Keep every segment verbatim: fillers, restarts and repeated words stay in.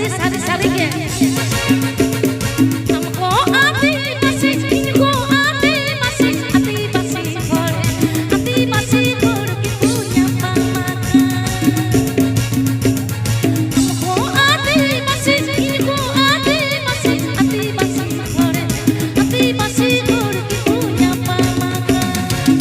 ᱥᱟᱹᱨᱤ ᱥᱟᱹᱨᱤ ᱜᱮ᱾ ᱟᱢ ᱠᱚ ᱟᱹᱫᱤᱵᱟᱹᱥᱤ, ᱤᱧ ᱠᱚ ᱟᱹᱫᱤᱵᱟᱹᱥᱤ, ᱟᱹᱫᱤᱵᱟᱹᱥᱤ ᱦᱚᱲ, ᱟᱹᱫᱤᱵᱟᱹᱥᱤ ᱦᱚᱲ ᱜᱮᱠᱚ ᱧᱟᱯᱟᱢ ᱟᱠᱟᱱ᱾ ᱟᱢ ᱠᱚ ᱟᱹᱫᱤᱵᱟᱹᱥᱤ, ᱤᱧ ᱠᱚ ᱟᱹᱫᱤᱵᱟᱹᱥᱤ, ᱟᱹᱫᱤᱵᱟᱹᱥᱤ ᱦᱚᱲ, ᱟᱹᱫᱤᱵᱟᱹᱥᱤ ᱦᱚᱲ ᱜᱮᱠᱚ ᱧᱟᱯᱟᱢ ᱟᱠᱟᱱ᱾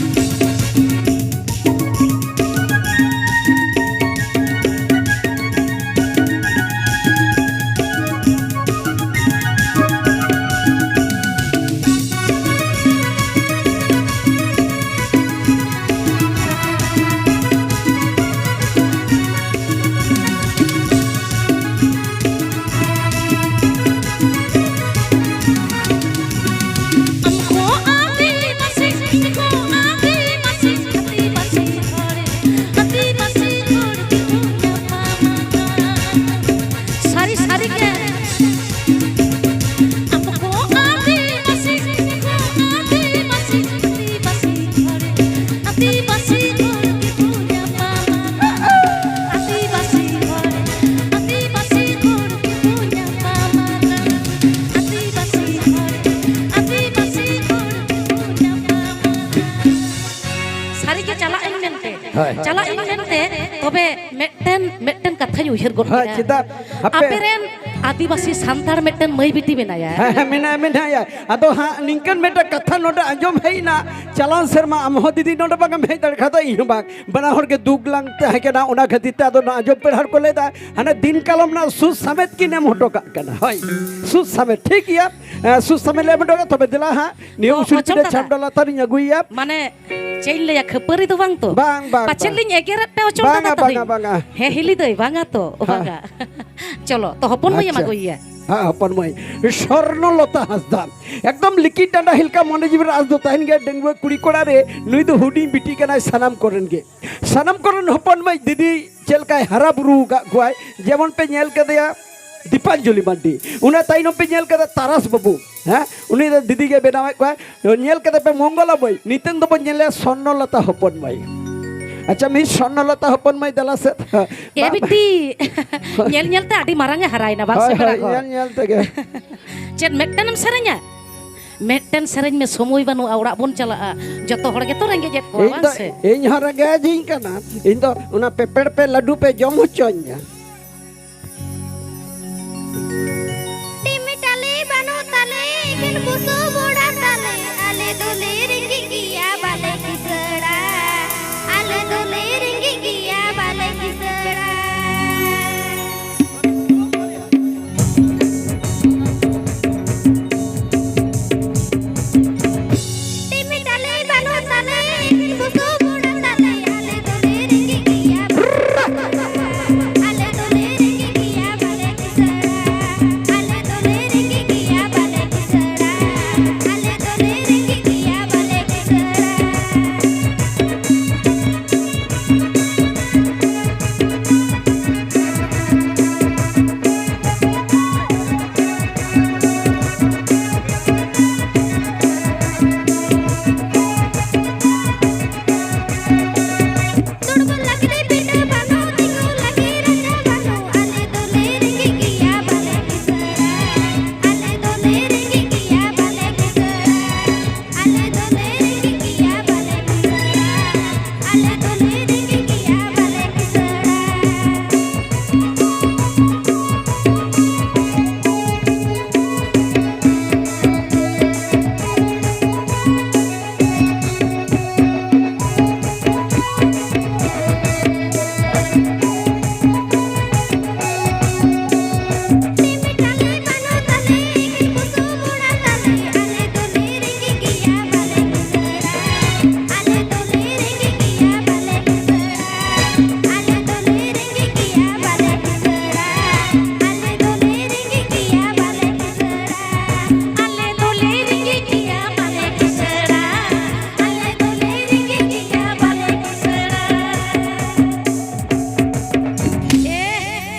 ᱟᱢ ᱠᱚ ᱟᱹᱫᱤᱵᱟᱹᱥᱤ, ᱤᱧ ᱠᱚ ᱟᱹᱫᱤᱵᱟᱹᱥᱤ, ᱟᱹᱫᱤᱵᱟᱹᱥᱤ ᱦᱚᱲ, ᱟᱹᱫᱤᱵᱟᱹᱥᱤ ᱦᱚᱲ ᱜᱮᱠᱚ ᱧᱟᱯᱟᱢ ᱟᱠᱟᱱ᱾ ᱥᱟᱹᱨᱤ ᱥᱟᱹᱨᱤ ᱜᱮ᱾ ᱟᱵᱚ ᱠᱚ ᱟᱹᱫᱤᱵᱟᱹᱥᱤ, ᱠᱚ ᱟᱹᱫᱤᱵᱟᱹᱥᱤ, ᱟᱹᱫᱤᱵᱟᱹᱥᱤ ᱦᱚᱲ, ᱟᱹᱫᱤᱵᱟᱹᱥᱤ ᱦᱚᱲ ᱜᱮᱠᱚ ᱧᱟᱯᱟᱢ ᱟᱠᱟᱱᱟ᱾ ᱟᱹᱫᱤᱵᱟᱹᱥᱤ ᱦᱚᱲ, ᱟᱹᱫᱤᱵᱟᱹᱥᱤ ᱦᱚᱲ ᱜᱮᱠᱚ ᱧᱟᱯᱟᱢ ᱟᱠᱟᱱᱟ᱾ ᱟᱹᱫᱤᱵᱟᱹᱥᱤ ᱦᱚᱲ, ᱟᱹᱫᱤᱵᱟᱹᱥᱤ ᱦᱚᱲ ᱜᱮᱠᱚ ᱧᱟᱯᱟᱢ ᱟᱠᱟᱱᱟ᱾ ᱥᱟᱹᱨᱤ ᱜᱮ ᱪᱟᱞᱟᱜ ᱟᱹᱧ ᱢᱮᱱᱛᱮ, ᱦᱳᱭ, ᱦᱳᱭ᱾ ᱪᱟᱞᱟᱜ ᱟᱹᱧ ᱢᱮᱱᱛᱮ, ᱛᱚᱵᱮ ᱢᱤᱫᱴᱮᱱ, ᱢᱤᱫᱴᱮᱱ ᱠᱟᱛᱷᱟᱧ ᱩᱭᱦᱟᱹᱨ ᱜᱚᱫ ᱦᱳᱭ, ᱠᱮᱫᱟ᱾ ᱪᱮᱫᱟᱜ? ᱦᱟᱯᱮ᱾ ᱟᱯᱮᱨᱮᱱ ᱟᱹᱫᱤᱵᱟᱹᱥᱤ ᱥᱟᱱᱛᱟᱲ ᱢᱤᱫᱴᱮᱱ ᱢᱟᱹᱭ ᱵᱤᱴᱤ ᱢᱮᱱᱟᱭᱟ᱾ ᱦᱮᱸ, ᱦᱮᱸ, ᱢᱮᱱᱟᱭᱟ, ᱢᱮᱱᱟᱭᱟ᱾ ᱟᱫᱚ ᱦᱟᱸᱜ ᱱᱤᱝᱠᱟᱹᱱ ᱢᱤᱫᱴᱮᱱ ᱠᱟᱛᱷᱟ ᱱᱚᱰᱮ ᱟᱸᱡᱚᱢ ᱦᱮᱡ ᱮᱱᱟ, ᱪᱟᱞᱟᱣ ᱥᱮᱨᱢᱟ ᱟᱢ ᱦᱚᱸ ᱫᱤᱫᱤ ᱱᱚᱰᱮ ᱵᱟᱝ ᱮᱢ ᱦᱮᱡ ᱫᱟᱲᱮ ᱠᱷᱟᱱ ᱫᱚ ᱤᱧ ᱦᱚᱸ ᱵᱟᱝ, ᱵᱟᱱᱟ ᱦᱚᱲ ᱜᱮ ᱫᱩᱠ ᱞᱟᱝ ᱛᱟᱦᱮᱸ ᱠᱟᱱᱟ᱾ ᱚᱱᱟ ᱠᱷᱟᱹᱛᱤᱨ ᱛᱮ ᱟᱫᱚ ᱱᱚᱣᱟ ᱟᱸᱡᱚᱢ ᱯᱮᱲᱟ ᱦᱚᱲ ᱠᱚ ᱞᱟᱹᱭ ᱮᱫᱟ, ᱦᱟᱱᱮ ᱫᱤᱱ ᱠᱟᱞᱚᱢ ᱨᱮᱱᱟᱜ ᱥᱩᱫ ᱥᱟᱢᱮᱛ ᱠᱤᱱ ᱮᱢ ᱦᱚᱴᱚ ᱠᱟᱜ ᱠᱟᱱᱟ᱾ ᱦᱳᱭ, ᱥᱩᱫ ᱥᱟᱢᱮᱛ, ᱴᱷᱤᱠ ᱜᱮᱭᱟ᱾ ᱮᱸ, ᱥᱩᱫ ᱥᱟᱢᱮᱛ ᱞᱮ ᱮᱢ ᱦᱚᱴᱚ ᱠᱟᱜ, ᱛᱚᱵᱮ ᱫᱮᱞᱟ ᱦᱟᱸᱜ ᱱᱤᱭᱟᱹ ᱚ, ᱩᱥᱩᱞ ᱚᱪᱚᱞ ᱯᱤᱸᱰᱟᱹ ᱫᱟᱫᱟ᱾ ᱪᱷᱟᱢᱰᱟ ᱞᱟᱛᱟᱨ ᱨᱤᱧ ᱟᱹᱜᱩᱭᱮᱭᱟ᱾ ᱢᱟᱱᱮ ᱪᱮᱫ ᱤᱧ ᱞᱟᱹᱭᱟ, ᱠᱷᱟᱹᱯᱟᱹᱨᱤ ᱫᱚ ᱵᱟᱝ ᱛᱚ? ᱵᱟᱝ, ᱵᱟᱝ, ᱯᱟᱪᱮᱫ ᱵᱟᱝ᱾ ᱞᱤᱧ ᱮᱜᱮᱨᱮᱫ ᱯᱮ ᱚᱪᱚᱞ ᱵᱟᱝᱟ, ᱫᱟᱫᱟ ᱛᱟᱹᱞᱤᱧ᱾ ᱵᱟᱝᱟ, ᱵᱟᱝᱟ᱾ ᱦᱮᱸ, ᱦᱤᱞᱤ ᱫᱟᱹᱭ, ᱵᱟᱝᱟ ᱛᱚ, ᱦᱮᱸ᱾ ᱵᱟᱝᱟ᱾ ᱪᱚᱞᱚ, ᱛᱚ ᱦᱚᱯᱚᱱ ᱢᱟᱹᱭ ᱮᱢ ᱟᱪᱪᱷᱟ᱾ ᱟᱹᱜᱩᱭᱮᱭᱟ᱾ ᱦᱮᱸ, ᱦᱚᱯᱚᱱ ᱢᱟᱹᱭ᱾ ᱥᱚᱨᱱᱚ ᱞᱚᱛᱟ ᱦᱟᱸᱥᱫᱟ᱾ ᱮᱠᱫᱚᱢ ᱞᱤᱠᱤᱨ ᱰᱟᱸᱰᱟ ᱦᱤᱞᱠᱟ ᱢᱚᱱᱮ ᱡᱤᱣᱤ ᱨᱮ ᱟᱸᱥ ᱫᱚ ᱛᱟᱦᱮᱱ ᱜᱮᱭᱟ, ᱰᱟᱺᱜᱩᱣᱟᱹ ᱠᱩᱲᱤ ᱠᱚᱲᱟ ᱨᱮ ᱱᱩᱭ ᱫᱚ ᱦᱩᱰᱤᱧ ᱵᱤᱴᱤ ᱠᱟᱱᱟᱭ ᱥᱟᱱᱟᱢ ᱠᱚᱨᱮᱱ ᱜᱮ᱾ ᱥᱟᱱᱟᱢ ᱠᱚᱨᱮᱱ ᱦᱚᱯᱚᱱ ᱢᱟᱹᱭ ᱫᱤᱫᱤ ᱪᱮᱫ ᱞᱮᱠᱟᱭ ᱦᱟᱨᱟ ᱵᱩᱨᱩ ᱟᱠᱟᱫ ᱠᱚᱣᱟᱭ, ᱡᱮᱢᱚᱱ ᱯᱮ ᱧᱮᱞ ᱠᱟᱫᱮᱭᱟ ᱫᱤᱯᱟᱧᱡᱚᱞᱤ ᱢᱟᱱᱰᱤ, ᱚᱱᱟ ᱛᱟᱭᱱᱚᱢ ᱯᱮ ᱧᱮᱞ ᱠᱟᱫᱟ ᱛᱟᱨᱟᱥ ᱵᱟᱹᱵᱩ, ᱦᱮᱸ, ᱩᱱᱤ ᱫᱚ ᱫᱤᱫᱤ ᱜᱮ ᱵᱮᱱᱟᱣᱮᱫ ᱠᱚᱣᱟᱭ᱾ ᱧᱮᱞ ᱠᱟᱫᱟ ᱯᱮ ᱢᱚᱝᱜᱚᱞᱟ ᱢᱟᱹᱭ, ᱱᱤᱛᱚᱝ ᱫᱚᱵᱚᱱ ᱧᱮᱞᱮᱭᱟ ᱥᱚᱨᱱᱚᱞᱚᱛᱟ ᱦᱚᱯᱚᱱ ᱢᱟᱹᱭ᱾ ᱟᱪᱪᱷᱟ, ᱢᱤᱥ ᱥᱚᱨᱱᱚᱞᱚᱛᱟ ᱦᱚᱯᱚᱱ ᱢᱟᱹᱭ, ᱫᱮᱞᱟ ᱥᱮ᱾ ᱮ ᱵᱤᱴᱤ, ᱧᱮᱞ ᱧᱮᱞ ᱛᱮ ᱟᱹᱰᱤ ᱢᱟᱨᱟᱝ ᱮ ᱦᱟᱨᱟᱭᱮᱱᱟ, ᱵᱟᱝ ᱥᱮ? ᱦᱳᱭ, ᱯᱮᱲᱟ ᱦᱳᱭ, ᱠᱚ? ᱧᱮᱞ ᱧᱮᱞ ᱛᱮᱜᱮ᱾ ᱪᱮᱫ ᱢᱤᱫᱴᱮᱱ ᱮᱢ ᱥᱮᱨᱮᱧᱟ? ᱢᱤᱫᱴᱮᱱ ᱥᱮᱨᱮᱧ ᱢᱮ, ᱥᱚᱢᱚᱭ ᱵᱟᱹᱱᱩᱜᱼᱟ, ᱚᱲᱟᱜ ᱵᱚᱱ ᱪᱟᱞᱟᱜᱼᱟ, ᱡᱚᱛᱚ ᱦᱚᱲ ᱜᱮᱛᱚ ᱨᱮᱸᱜᱮᱡ ᱮᱫ ᱠᱚᱣᱟ, ᱤᱧ ᱵᱟᱝ ᱫᱚ, ᱥᱮ? ᱤᱧ ᱦᱚᱸ ᱨᱮᱸᱜᱮᱡ ᱤᱧ ᱠᱟᱱᱟ, ᱤᱧ ᱫᱚ ᱚᱱᱟ ᱯᱮᱯᱮᱲ ᱯᱮ ᱞᱟᱹᱰᱩ ᱯᱮ ᱡᱚᱢ ᱦᱚᱪᱚᱧᱟ᱾ ᱴᱤᱢᱤ ᱴᱟᱞᱤ ᱵᱟᱹᱱᱩᱜ ᱛᱟᱞᱮ, ᱮᱠᱷᱮᱱ ᱵᱩᱥᱩᱵ ᱚᱲᱟᱜ ᱛᱟᱞᱮ, ᱟᱞᱮ ᱫᱚᱞᱮ ᱨᱮᱸᱜᱮᱡ ᱜᱮᱭᱟ, ᱵᱟᱞᱮ ᱠᱤᱥᱟᱹᱲᱟ᱾ ᱟᱞᱮ ᱫᱚᱞᱮ ᱨᱮᱸᱜᱮᱡ ᱜᱮᱭᱟ, ᱵᱟᱞᱮ ᱠᱤᱥᱟᱹᱲᱟ᱾ ᱴᱤᱢᱤ ᱴᱟᱞᱤ ᱵᱟᱹᱱᱩᱜ ᱛᱟᱞᱮ, ᱮᱠᱷᱮᱱ ᱵᱩᱥᱩᱵ ᱚᱲᱟᱜ ᱛᱟᱞᱮ, ᱟᱞᱮ ᱫᱚᱞᱮ ᱨᱮᱸᱜᱮᱡ ᱜᱮᱭᱟ, ᱟᱞᱮ ᱫᱚᱞᱮ ᱨᱮᱸᱜᱮᱡ ᱜᱮᱭᱟ, ᱵᱟᱞᱮ ᱠᱤᱥᱟᱹᱲᱟ᱾ ᱟᱞᱮ ᱫᱚᱞᱮ ᱨᱮᱸᱜᱮᱡ ᱜᱮᱭᱟ, ᱵᱟᱞᱮ ᱠᱤᱥᱟᱹᱲᱟ᱾ ᱟᱞᱮ ᱫᱚᱞᱮ ᱨᱮᱸᱜᱮᱡ ᱜᱮᱭᱟ, ᱵᱟᱞᱮ ᱠᱤᱥᱟᱹᱲᱟ᱾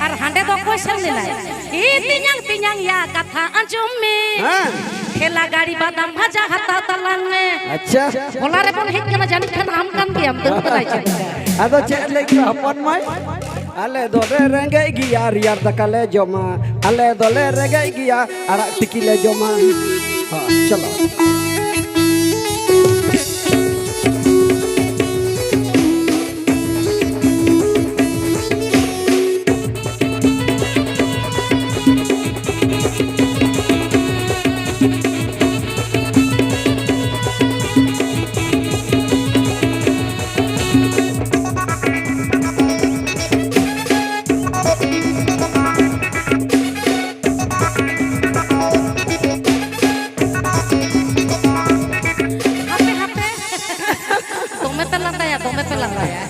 ᱟᱨ ᱦᱟᱸᱰᱮ ᱫᱚ ᱚᱠᱚᱭ ᱥᱮᱱ ᱞᱮᱱᱟᱭ? ᱮ ᱛᱮᱧᱟᱝ, ᱛᱮᱧᱟᱝ ᱭᱟ, ᱠᱟᱛᱷᱟ ᱟᱸᱡᱚᱢ ᱢᱮ᱾ ᱦᱮᱸ᱾ ᱴᱷᱮᱞᱟ ᱜᱟᱹᱲᱤ ᱵᱟᱫᱟᱢ ᱵᱷᱟᱡᱟ ᱦᱟᱛᱟᱣ ᱛᱟᱞᱟᱝ ᱢᱮ᱾ ᱟᱪᱪᱷᱟ᱾ ᱦᱚᱞᱟ ᱨᱮᱵᱚᱱ ᱦᱮᱡ ᱠᱟᱱᱟ, ᱡᱟᱹᱱᱤᱡ ᱠᱷᱟᱱ ᱟᱢ ᱠᱟᱱ ᱜᱮᱭᱟᱢ, ᱫᱟᱹᱲ ᱠᱟᱱᱟᱭ ᱪᱮᱫ? ᱟᱫᱚ ᱪᱮᱫ ᱞᱟᱹᱭ ᱠᱮᱫᱟ ᱦᱚᱯᱚᱱ ᱢᱟᱹᱭ? ᱟᱞᱮ ᱫᱚᱞᱮ ᱨᱮᱸᱜᱮᱡ ᱜᱮᱭᱟ, ᱨᱮᱭᱟᱲ ᱫᱟᱠᱟ ᱞᱮ ᱡᱚᱢᱟ᱾ ᱟᱞᱮ ᱫᱚᱞᱮ ᱨᱮᱸᱜᱮᱡ ᱜᱮᱭᱟ, ᱟᱲᱟᱜ ᱛᱤᱠᱤ ᱞᱮ ᱡᱚᱢᱟ᱾ ᱦᱚᱸ, ᱪᱚᱞᱚ᱾ ᱦᱟᱯᱮ, ᱦᱟᱯᱮ᱾ ᱫᱚᱢᱮ ᱯᱮ ᱞᱟᱸᱫᱟᱭᱟ, ᱫᱚᱢᱮ ᱯᱮ ᱞᱟᱸᱫᱟᱭᱟ᱾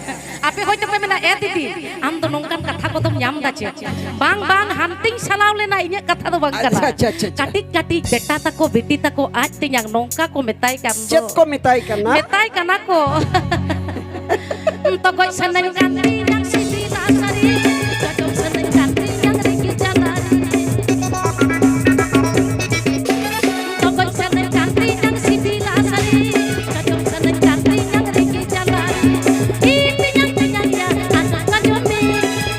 ᱟᱯᱮ ᱦᱚᱭᱛᱳ ᱯᱮ ᱢᱮᱱᱟ, "ᱮ ᱫᱤᱫᱤ, ᱟᱢ ᱫᱚ ᱱᱚᱝᱠᱟᱱ ᱠᱟᱛᱷᱟ ᱠᱚᱫᱚᱢ ᱧᱟᱢ ᱫᱟ ᱪᱮᱫ?" ᱵᱟᱝ, ᱵᱟᱝ, ᱦᱟᱱᱛᱮᱧ ᱥᱟᱞᱟᱣ ᱞᱮᱱᱟ, ᱤᱧᱟᱹᱜ ᱠᱟᱛᱷᱟ ᱫᱚ ᱵᱟᱝ ᱠᱟᱱᱟ᱾ ᱟᱪᱪᱷᱟ, ᱟᱪᱪᱷᱟ, ᱟᱪᱪᱷᱟ, ᱟᱪᱪᱷᱟ᱾ ᱠᱟᱹᱴᱤᱡ ᱠᱟᱹᱴᱤᱡ ᱵᱮᱴᱟ ᱛᱟᱠᱚ, ᱵᱤᱴᱤ ᱛᱟᱠᱚ, ᱟᱡ ᱛᱮᱧᱟᱝ ᱱᱚᱝᱠᱟ ᱠᱚ ᱢᱮᱛᱟᱭ ᱠᱟᱱ ᱫᱚ᱾ ᱪᱮᱫ ᱠᱚ ᱢᱮᱛᱟᱭ ᱠᱟᱱᱟ? ᱢᱮᱛᱟᱭ ᱠᱟᱱᱟ ᱠᱚ, "ᱛᱚᱜᱚᱡ ᱥᱟᱱᱟᱧ ᱠᱟᱱ ᱛᱤᱧᱟ ᱥᱤᱵᱤᱞᱟ ᱥᱟᱹᱨᱤ, ᱡᱚᱡᱚᱢ ᱥᱟᱱᱟᱧ ᱠᱟᱱ ᱛᱤᱧᱟ ᱨᱮᱸᱜᱮᱡ ᱡᱟᱞᱟ ᱨᱮ᱾ ᱛᱚᱜᱚᱡ ᱥᱟᱱᱟᱧ ᱠᱟᱱ ᱛᱤᱧᱟ ᱥᱤᱵᱤᱞᱟ ᱥᱟᱹᱨᱤ, ᱡᱚᱡᱚᱢ ᱥᱟᱱᱟᱧ ᱠᱟᱱ ᱛᱤᱧᱟ ᱨᱮᱸᱜᱮᱡ ᱡᱟᱞᱟ ᱨᱮ᱾ ᱤ ᱛᱮᱧᱟᱝ ᱛᱮᱧᱟᱝ ᱭᱟ, ᱟᱸᱡᱚᱢ ᱟᱸᱡᱚᱢ ᱢᱮ,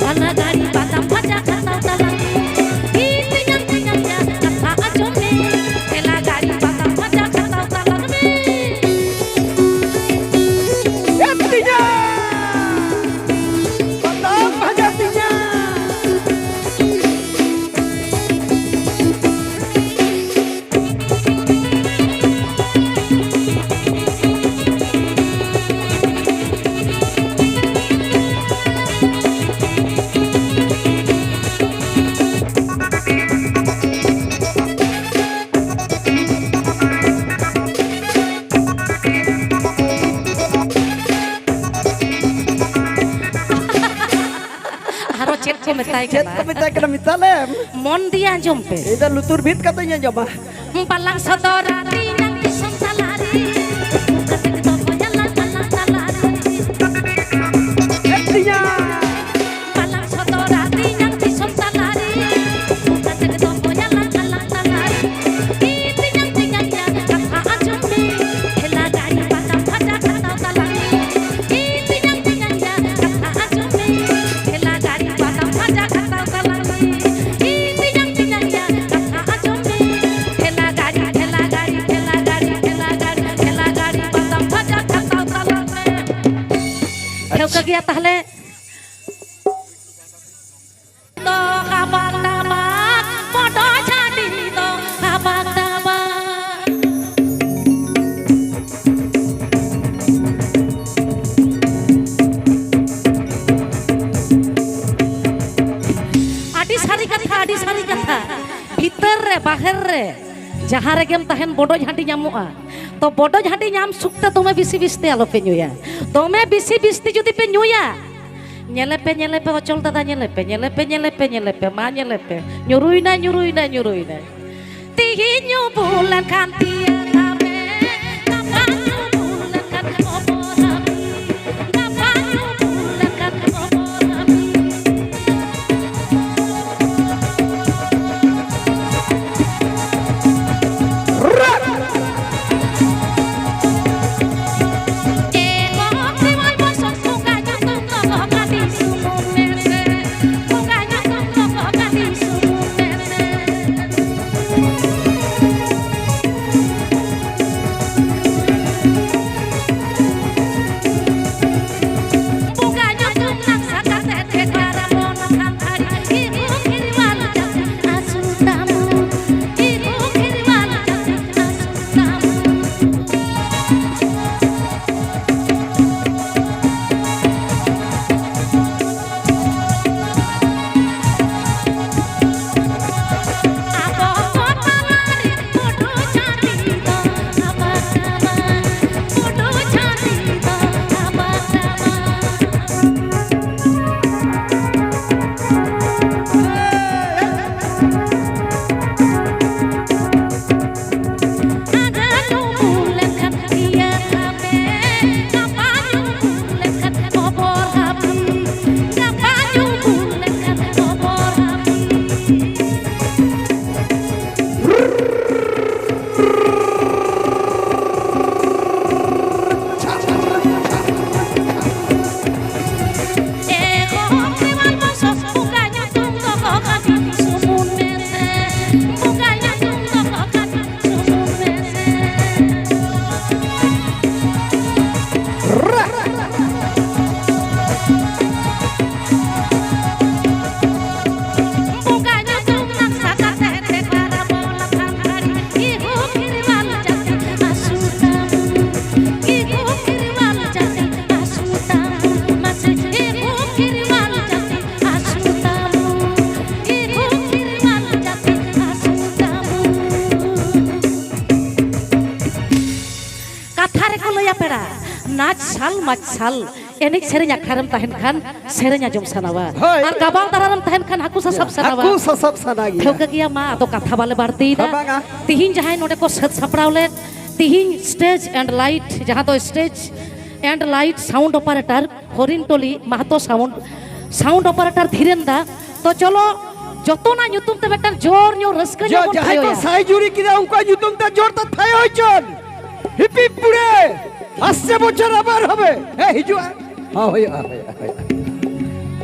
ᱦᱚᱞᱟ ᱜᱟᱹᱲᱤ ᱵᱟᱫᱟᱢ ᱵᱷᱟᱡᱟ ᱠᱷᱟᱛᱟᱣ ᱛᱟᱞᱟᱝ ᱢᱮ᱾ ᱤ ᱛᱮᱧᱟᱝ ᱛᱮᱧᱟᱝ ᱭᱟ, ᱠᱟᱛᱷᱟ ᱟᱸᱡᱚᱢ ᱢᱮ, ᱴᱷᱮᱞᱟ ᱜᱟᱹᱲᱤ ᱵᱟᱫᱟᱢ ᱵᱷᱟᱡᱟ ᱠᱷᱟᱛᱟᱣ ᱛᱟᱞᱟᱝ ᱢᱮ᱾ ᱮ ᱛᱤᱧᱟ, ᱵᱟᱫᱟᱢ ᱵᱷᱟᱡᱟ ᱛᱤᱧᱟ᱾ ᱟᱨᱚ ᱪᱮᱫ ᱠᱚ ᱢᱮᱛᱟᱭ ᱪᱮᱫ ᱠᱟᱱᱟ? ᱠᱚ ᱢᱮᱛᱟᱭ ᱠᱟᱱᱟ, ᱢᱮᱛᱟ ᱞᱮᱢ? ᱢᱚᱱ ᱫᱤᱭᱮ ᱟᱸᱡᱚᱢ ᱯᱮ᱾ ᱤᱧ ᱫᱚ ᱞᱩᱛᱩᱨ ᱵᱷᱤᱛ ᱠᱟᱛᱮᱧ ᱟᱸᱡᱚᱢᱟ᱾ ᱵᱟᱞᱟᱝ ᱥᱚᱫᱚᱨᱟ ᱛᱤᱧᱟᱝ ᱫᱤᱥᱚᱢ ᱛᱟᱞᱟᱨᱮ, ᱩᱠᱩ ᱠᱟᱛᱮ ᱫᱚ ᱵᱚᱭᱟ ᱞᱟᱝ ᱟᱞᱟᱝ ᱛᱟᱞᱟᱨᱮ᱾ ᱮ ᱛᱤᱧᱟ᱾ ᱵᱟᱞᱟᱝ ᱥᱚᱫᱚᱨᱟ ᱛᱤᱧᱟᱝ ᱫᱤᱥᱚᱢ ᱛᱟᱞᱟᱨᱮ, ᱩᱠᱩ ᱠᱟᱛᱮ ᱫᱚ ᱵᱚᱭᱟ ᱞᱟᱝ ᱟᱞᱟᱝ ᱛᱟᱞᱟᱨᱮ᱾ ᱤ ᱛᱤᱧᱟ ᱥᱟᱹᱨᱤ ᱠᱟᱛᱷᱟ, ᱟᱹᱰᱤ ᱥᱟᱹᱨᱤ ᱠᱟᱛᱷᱟ᱾ ᱵᱷᱤᱛᱟᱹᱨ ᱨᱮ, ᱵᱟᱦᱮᱨ ᱨᱮ, ᱡᱟᱦᱟᱸ ᱨᱮᱜᱮᱢ ᱛᱟᱦᱮᱱ, ᱵᱚᱰᱚᱡ ᱦᱟᱺᱰᱤ ᱧᱟᱢᱚᱜᱼᱟ᱾ ᱛᱚ ᱵᱚᱰᱚᱡ ᱦᱟᱺᱰᱤ ᱧᱟᱢ ᱥᱩᱠ ᱛᱮ ᱫᱚᱢᱮ ᱵᱤᱥᱤ ᱵᱤᱥᱛᱮ ᱟᱞᱚᱯᱮ ᱧᱩᱭᱟ, ᱫᱚᱢᱮ ᱵᱤᱥᱤ ᱵᱤᱥᱛᱮ ᱡᱩᱫᱤ ᱯᱮ ᱧᱩᱭᱟ᱾ ᱧᱮᱞᱮᱯᱮ, ᱧᱮᱞᱮᱯᱮ, ᱚᱪᱚᱞ ᱫᱟᱫᱟ, ᱧᱮᱞᱮᱯᱮ, ᱧᱮᱞᱮᱯᱮ, ᱧᱮᱞᱮᱯᱮ, ᱧᱮᱞᱮᱯᱮ, ᱢᱟ ᱧᱮᱞᱮᱯᱮ, ᱧᱩᱨᱩᱭᱱᱟ, ᱧᱩᱨᱩᱭᱱᱟ, ᱧᱩᱨᱩᱭᱱᱟ᱾ ᱛᱤᱦᱤᱧ ᱧᱩ ᱵᱩᱞ ᱞᱮᱱᱠᱷᱟᱱ ᱛᱤᱭᱟᱹ ᱛᱟᱢᱮ, ᱜᱟᱯᱟ ᱧᱩ ᱵᱩᱞ ᱞᱮᱱᱠᱷᱟᱱ ᱠᱷᱚᱵᱚᱨ ᱟᱢ᱾ ᱜᱟᱯᱟ ᱧᱩ ᱵᱩᱞ ᱞᱮᱱᱠᱷᱟᱱ ᱠᱷᱚᱵᱚᱨ ᱟᱢ᱾ ᱱᱟᱪ ᱥᱟᱞ ᱢᱟᱪ ᱥᱟᱞ ᱮᱱᱮᱡ ᱥᱮᱨᱮᱧ ᱟᱠᱷᱲᱟ ᱨᱮᱢ ᱛᱟᱦᱮᱱ ᱠᱷᱟᱱ ᱥᱮᱨᱮᱧ ᱟᱸᱡᱚᱢ ᱥᱟᱱᱟᱣᱟ᱾ ᱦᱳᱭ᱾ ᱟᱨ ᱜᱟᱵᱟᱱ ᱛᱟᱞᱟ ᱨᱮᱢ ᱛᱟᱦᱮᱱ ᱠᱷᱟᱱ ᱦᱟᱹᱠᱩ ᱥᱟᱥᱟᱵ ᱥᱟᱱᱟᱣᱟ᱾ ᱦᱟᱹᱠᱩ ᱥᱟᱥᱟᱵ ᱥᱟᱱᱟ ᱜᱮᱭᱟ᱾ ᱴᱷᱟᱹᱣᱠᱟᱹ ᱜᱮᱭᱟ, ᱢᱟ ᱟᱫᱚ ᱠᱟᱛᱷᱟ ᱵᱟᱞᱮ ᱵᱟᱹᱲᱛᱤᱭᱮᱫᱟ᱾ ᱦᱮᱸ, ᱵᱟᱝᱟ᱾ ᱛᱤᱦᱤᱧ ᱡᱟᱦᱟᱸᱭ ᱱᱚᱰᱮ ᱠᱚ ᱥᱟᱹᱛ ᱥᱟᱯᱲᱟᱣ ᱞᱮᱫ, ᱛᱤᱦᱤᱧ stage and light, ᱡᱟᱦᱟᱸ ᱫᱚ stage and light sound operator ᱦᱚᱨᱤᱱ ᱴᱚᱞᱤ ᱢᱟᱦᱟᱛᱚ, sound, sound operator ᱫᱷᱤᱨᱮᱱ ᱫᱟ᱾ ᱛᱚ ᱪᱚᱞᱚ, ᱡᱚᱛᱚᱱᱟᱜ ᱧᱩᱛᱩᱢ ᱛᱮ ᱢᱤᱫᱴᱟᱝ ᱡᱳᱨ ᱧᱚᱜ ᱨᱟᱹᱥᱠᱟᱹ ᱧᱚᱜ ᱡᱟ-, ᱵᱚᱱ ᱡᱟᱦᱟᱸᱭ ᱠᱚ ᱛᱷᱟᱭᱚᱭᱟ᱾ ᱥᱟᱭ ᱡᱩᱨᱤ ᱠᱮᱫᱟ, ᱩᱱᱠᱩᱣᱟᱜ ᱧᱩᱛᱩᱢ ᱛᱮ ᱡᱳᱨ ᱛᱮ ᱛᱷᱟᱭᱚ ᱦᱚᱪᱚᱱ᱾ ᱦᱤᱯᱤ ᱯᱩᱲᱮ, ᱟᱥᱪᱮ ᱵᱚᱪᱷᱚᱨ ᱟᱵᱟᱨ ᱦᱚᱵᱮ᱾ ᱦᱮᱸ, ᱦᱤᱡᱩᱜᱼᱟ᱾ ᱦᱚᱸ, ᱦᱩᱭᱩᱜᱼᱟ, ᱦᱩᱭᱩᱜᱼᱟ, ᱦᱩᱭᱩᱜᱼᱟ᱾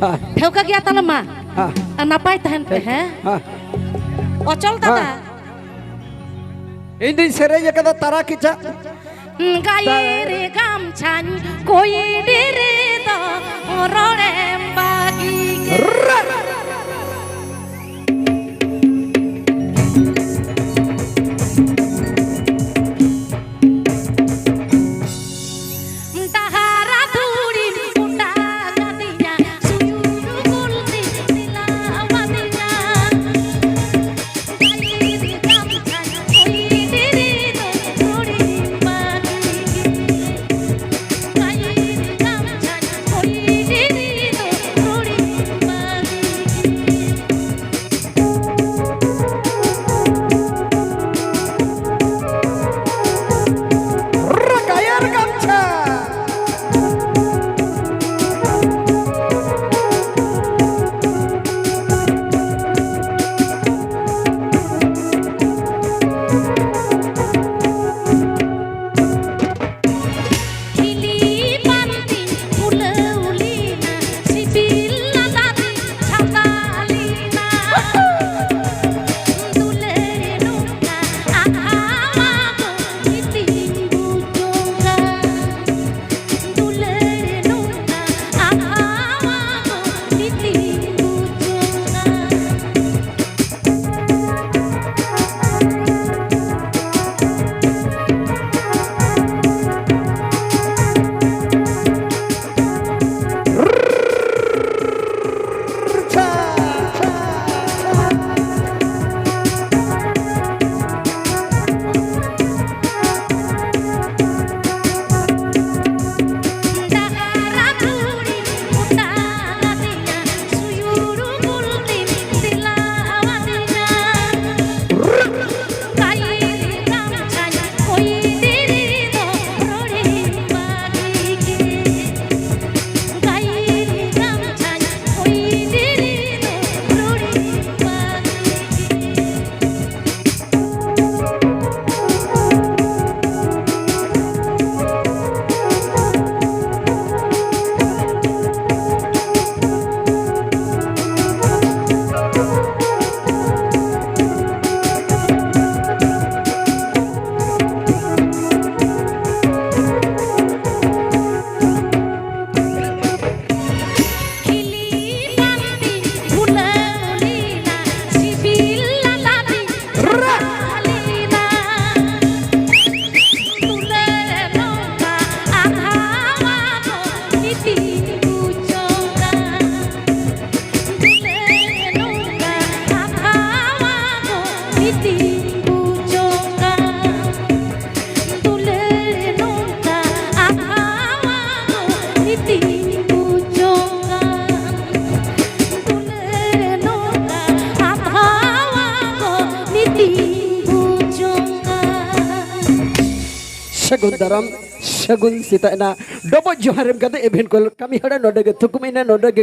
ᱦᱮᱸ᱾ ᱴᱷᱟᱹᱣᱠᱟᱹ ᱜᱮᱭᱟ ᱛᱟᱞᱮ ᱢᱟ᱾ ᱦᱮᱸ᱾ ᱟᱨ ᱱᱟᱯᱟᱭ ᱛᱟᱦᱮᱱ ᱯᱮ, ᱦᱮᱸ? ᱦᱮᱸ᱾ ᱚᱪᱚᱞ ᱫᱟᱫᱟ᱾ ᱦᱮᱸ᱾ ᱤᱧ ᱫᱩᱧ ᱥᱮᱨᱮᱧ ᱟᱠᱟᱫᱟ ᱛᱟᱨᱟ ᱠᱮᱪᱟᱜ᱾ ᱜᱟᱭᱤᱨ ᱜᱟᱢᱪᱷᱟᱧ ᱠᱩᱭᱰᱤ ᱨᱮᱫᱚ ᱨᱚᱲᱮᱢ ᱵᱟᱹᱜᱤ ᱠᱮᱫ᱾ ᱰᱟᱦᱟᱨ ᱫᱷᱩᱲᱤᱢ ᱠᱩᱴᱟ ᱠᱟᱫᱤᱧᱟ, ᱥᱩᱭᱩᱲ ᱜᱩᱞᱛᱤ ᱢᱮᱞᱟᱣ ᱟᱫᱤᱧᱟ᱾ ᱥᱟᱹᱜᱩᱱ ᱫᱟᱨᱟᱢ, ᱥᱟᱹᱜᱩᱱ ᱥᱮᱛᱟᱜ ᱮᱱᱟ᱾ ᱰᱚᱵᱚᱜ ᱡᱚᱦᱟᱨ ᱮᱢ ᱠᱟᱛᱮ ᱮᱵᱷᱮᱱ ᱠᱚ ᱠᱟᱹᱢᱤ ᱦᱚᱨᱟ ᱱᱚᱰᱮ ᱜᱮ ᱛᱷᱩᱠᱩᱢ ᱮᱱᱟ, ᱱᱚᱰᱮ ᱜᱮ